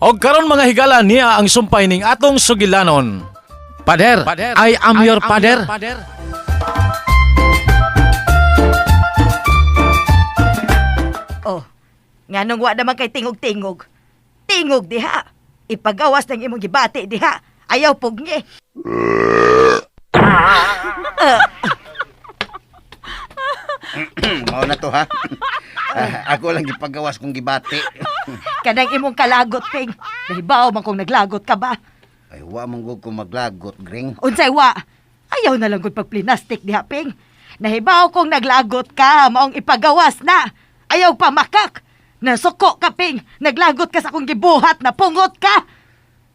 Og karon, mga higala, niya ang sumpay ning atong sugilanon. Pader, I am your pader. Oh, nganong wa naman kay tingog-tingog? Tingog diha. Ipagawas ng imong gibati diha. Ayaw pugngi. Mao na to, ha. Ah, ako lang gipagawas kong gibati. Kanang imong kalagot, Ping. Nahibaw man kung naglagot ka ba? Ay, wa man gud ko maglagot, Gring. Unsay wa? Ayaw na lang gud pagplinastik diha, Ping. Nahibaw kung naglagot ka, maong ipagawas na. Ayaw pa makak. Nasuko ka, Ping. Naglagot ka sa akong gibuhat, napungot ka.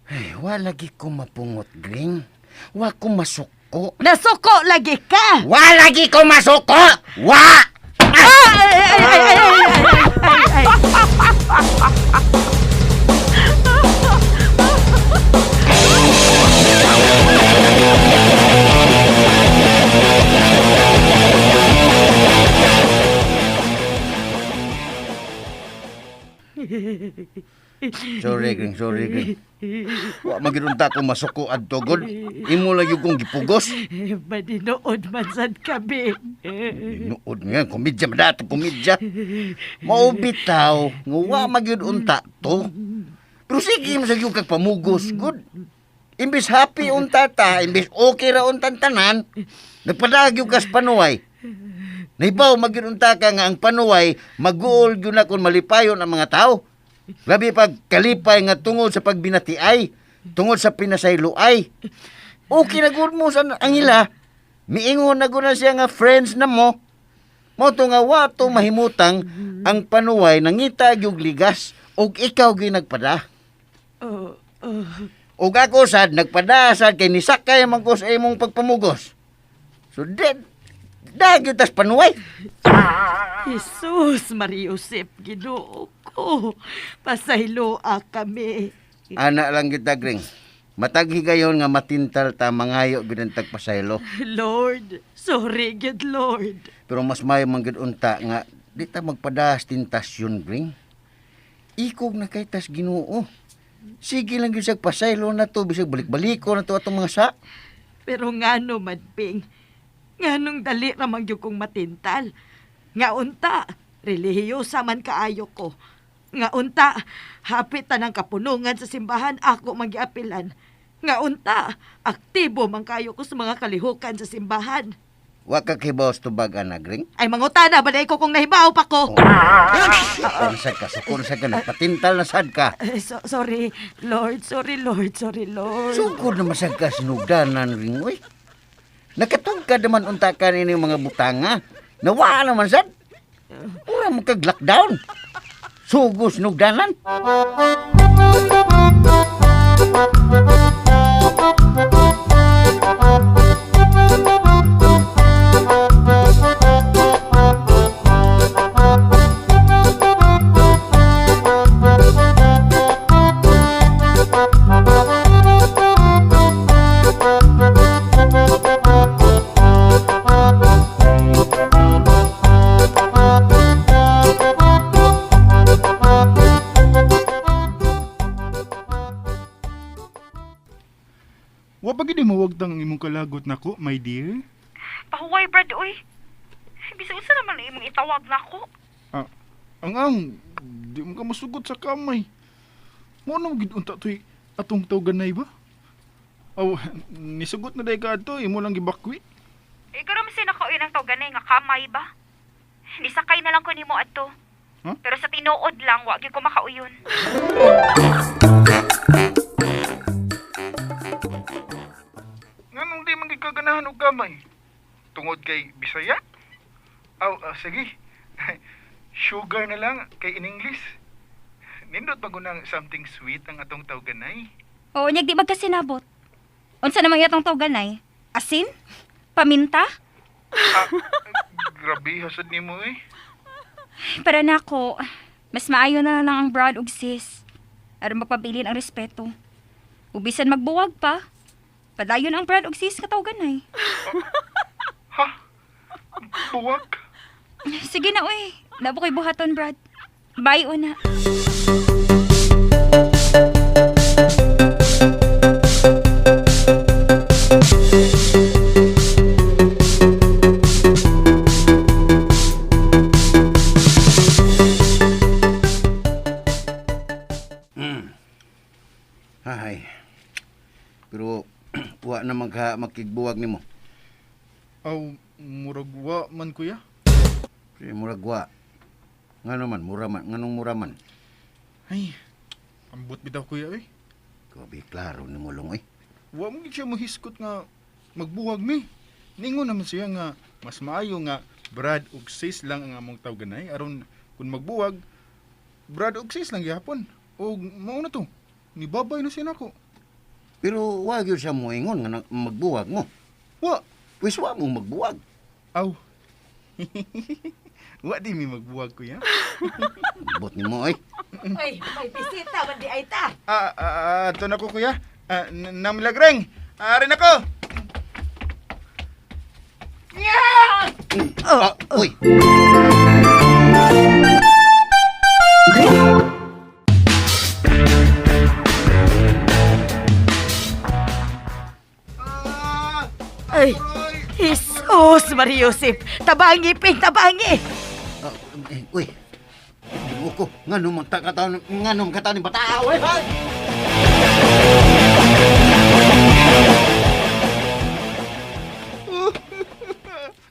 Ay, wa lagi ko mapungot, Gring. Wa ko masuko. Nasuko lagi ka. Wa lagi ko masuko! Wa! Ay, ay, ay, ay, ay, ay, ay, ay. Sorry, Gring, sorry, Gring. Wa man gyud unta ko masuko adto gud. Imo lang gyud kong gipugos. Maninood man sad kami. Tinuod nga, komedya man dato, komedya. Mao bitaw, nga wa man gyud unta to. Pero sige man sa gyud kag pamugos, gud. Imbis happy unta ta, imbis okay ra untan tanan, nagpadag gyud kas panuway. Naibaw magyud unta ka nga ang panuway maguol gyud na kung malipayon ang mga tao. Labi pag kalipay nga tungod sa pagbinatiay, tungod sa pinasayloay. Okay na gud mo sa ang ila. Miingon na gud na siya nga friends na mo. Mo to nga wa to mahimutang ang panuway nangita gyud ligas ug ikaw gyud nagpada. Oh, oh. Ug ako sad nagpada sad kay nisakay man ko sa imong pagpamugos. So dead da gyud tas panuway. Jesus, Maria Josep, Ginoo ko. Pasayloa kami. Ana lang kita, Gring. Matag higayon nga matintal ta, mangayo gyud ang tagpasaylo. Lord, sorry gid, Lord. Pero mas mayo man gyud unta nga di ta magpadas tentasyon, Gring. Ikog na kay tas Ginoo. Sige lang gyud siya pasaylo na to, bisag balik-baliko na to atong mga sa. Pero ngano man, Ping? Nganong dali ra man gyud kong matintal? Nga unta, relihiyosa man kaayo ko. Nga unta, hapit tanang kapunungan sa simbahan ako magiapilan. Nga unta, aktibo man kayo ko sa mga kalihukan sa simbahan. Wa ka kibaw sa tubag ana, Gring. Ay mangutana ba ko kung nahibaw pa ko? Sukon sad ka, sukon sad ka, nagpatintal na sad ka. Eh, sorry, Lord, sorry, Lord, sorry, Lord. Sugod na masag ka sinugdanan, Ring, uy. Nakatugka naman unta ka nini mga butanga. Nawa naman sad. Mura mo kag lockdown. Sugos sinugdanan. Wa pa gid mawagtang ang imong kalagot nako, my dear. Pahuway, Brad, uy. Bisa unsa naman ang imong itawag nako. Ah, ang di mo ka masugot sa kamay. Mo na gid unta toy atong tawganay ba? Aw, nisugot na day ka adto, imo lang gibakwi. Ikaw raman si nakauy ng tawganay nga kamay ba? Nisakay na lang ko nimo adto. Huh? Pero sa tinuod lang, wa gyud ko makauyon. Nganong di man gid ka ganahan og kamay? Tungod kay Bisaya? Aw, ah, sige. Sugar na lang kay in English. Nindot pa gunang something sweet ang atong tawganay. Oo, nyag di magkasinabot. Unsa namang iyatong tawganay? Asin? Paminta? Ah, grabe hasad nimo eh. Para nako, mas maayo na lang ang brad ug sis. Aron magpabilin ang respeto. Ubisan magbuwag pa. Padayon ang brad ug sis nga tawganay. Ha? Buwag? Sige na uy. Nabo ko'y buhaton, Brad. Bye una. Wa na magka makigbuwag nimo. Aw, murag wa man kuya. Sige, murag wa. Ngano man, mura man, nganong mura man. Ay, ambot bitaw kuya eh. Grabe, klaro nimo long oy. Wa mo gid siya mohiskot nga magbuwag mi. Ningon naman siya nga mas maayo nga brad ug sis lang ang among tawganay aron kun magbuwag brad ug sis lang gihapon. Og mao na to. Ni babay na siya nako. Pero wa gyud siya moingon nga magbuwag mo. Wa. Wis wa mo magbuwag. Aw. Wa di mi magbuwag kuya. Bot nimo oy. Ay, may bisita man di ay ta. Ah, ah, ah, ato na ko kuya. Ah, namilagreng. Ari na ko. Ah, uy. Ah, Ay, Jesus, Maria Joseph. Tabangi, Ping, tabangi. Ah, eh, uy. Ginoo ko, ngano man ta kataon, ngano man kataon ni bata. Uy, ay!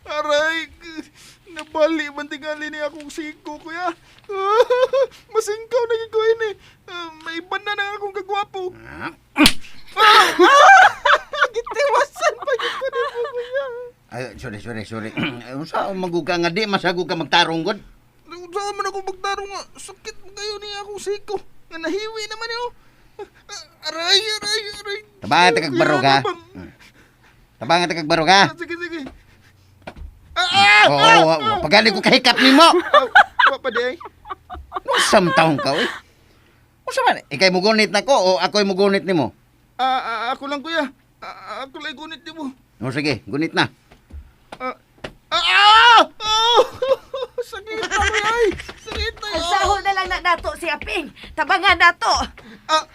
Aray, nabali man tingali ni akong siko kuya. Masingkaw na gid ko ini. Ah, may iban na nang akong kagwapo. Ah, Gitiwasan pa gid ko nimo kuya. Ay, sorry, sorry, sorry. Ay, unsa maguga nga di masagug ka magtarong gud? Unsa man ako magtarong nga sakit man kayo ni akong siko. Nga nahiwi naman yo. Aray, aray, aray. Tabangan ta kag barog ha. Tabangan ta kag barog ha. Ah, sige, sige. Ah, ah! Oo, oo, oo. Pagali ko kahikap nimo. Aw, wa pa di ay. Unsa man taong ka oy? Unsa man? Ikay mugunit nako o ako'y mugunit nimo? Ah, ah, ako lang kuya. Ah, ako lang gunit nimo. O sige, gunit na. Ah, ah, ah! Oh! Sakit na kuya ay. Sakit na. Ang saho na lang na nato siya, Ping. Tabangan nato. Ah,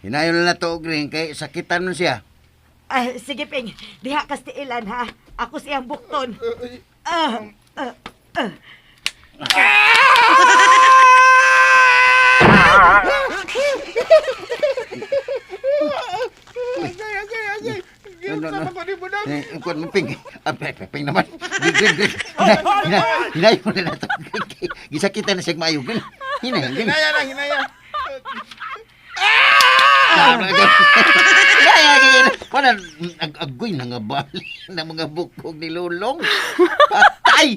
Hinayon na to green kay sakitan nun siya. Ay, sige, Ping. Diha kas tiilan, ha? Ako siyang bukton. ay, Ah, ah, ah. agay, agay, agay. No, no, no. Sama ko ni mo na. Eh, kuan mo ping. Ah, ping, ping naman. Green, green, green. Hina, hinayon na to. Gisakitan na siya maayo green. Hinayon green. Hinaya lang, hinaya. Wala agoy na nga bali na mga bukog ni Lulong. Patay!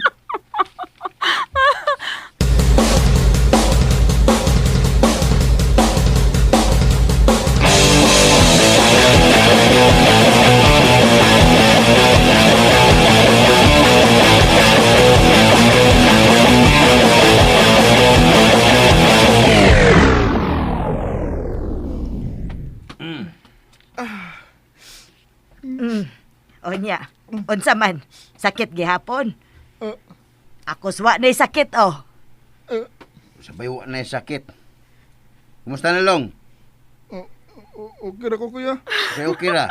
Onya, unsa man, sakit gihapon. Ah, Ako swa na sakit, oh. ah, Sabay wa na yung sakit. Kumusta na Long? oh, oh, okay ra ko kuya. Say okay ra.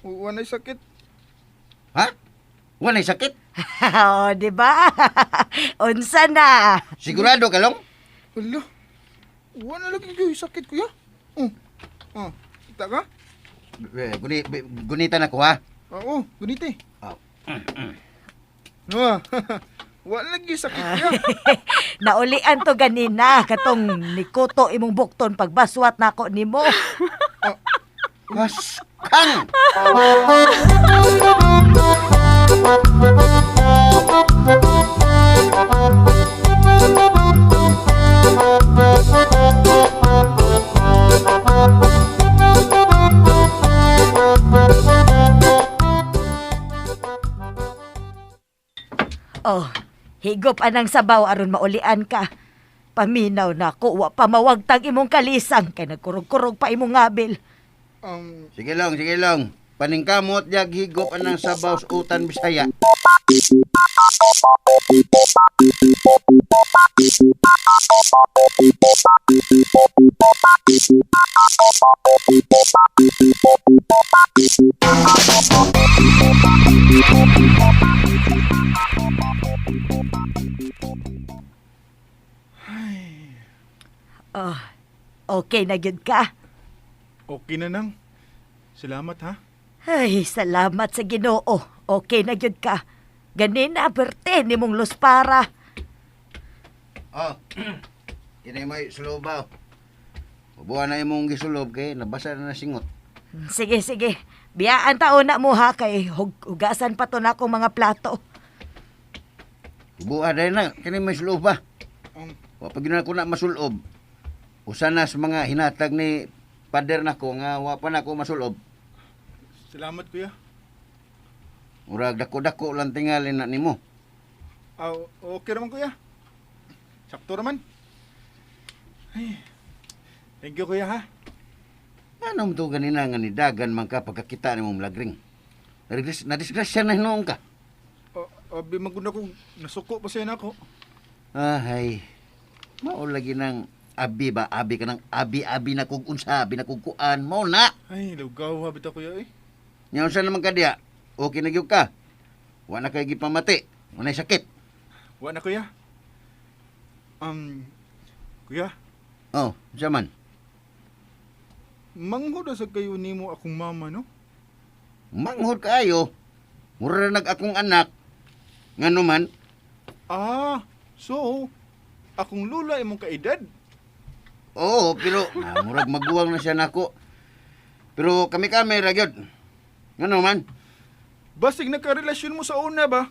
Wa na sakit. Ha? Wa na yung sakit? Oh, di ba? Unsa na? Sigurado ka Long? Wala. Wa na lagi kayo sakit kuya. Oh. Oh, kita ka? Eh, gunitan ako ha. Oo, gunite. Oh. Ah, wa na lagi sakit kuya. Naulian to ganina katong nikuto imong bukton pagbaswat nako nimo. Kaskang! Oh, higop anang sabaw aron maulian ka. Paminaw nako wa pa mawagtang imong kalisang kay nagkurog-kurog pa imong ngabil. Sige Long, sige Long. Paningkamot jag higop anang sabaw sa utan Bisaya. Oh, okay na gyud ka. Okay na nang. Salamat ha. Ay, salamat sa Ginoo. Okay na gyud ka. Ganina, berte nimong luspara. Oh, kini may sulob. Ubuan na imong gisulob kay nabasa na na singot. Sige, sige. Biyaan taon na mo ha kay hugasan pa to na akong mga plato. Ubuan dahil na, kini may sulob ba? Wa pa gyud na ko na masulob. Usa na sa mga hinatag ni pader nako nga wa pa nako masulob. Salamat, kuya. Murag dako-dako lang tingali na nimo. Ah, okay raman, kuya. Sakto raman. Ay, thank you, kuya, ha? Anong to ganina nga nidagan man ka pagkakita nimo mlagring? Nadisgrasya na hinuon ka. Abi, maguna kong nasuko pa siya na ako. Ahay. Mao lagi nang abi ba abi ka nang abi-abi na kog unsa, abi na kog kuan mao na. Ay, lugaw, ha, bitaw, kuya, eh. Nya unsa naman ka diya? Okay na gyud ka. Wa na kay gipamati. Wa nay sakit. Wa na, kuya. Kuya, Oh, unsa man? manghod sa kayo nimo akong mama, no? Manghod kaayo. Mura nag akong anak. Ngano man? Ah, so, akong lula imong kaedad. Oo, pero murag maguwang na siya nako. Pero kami-kami ra gyud. Ngano man? Basig nagkarelasyon mo sa una ba?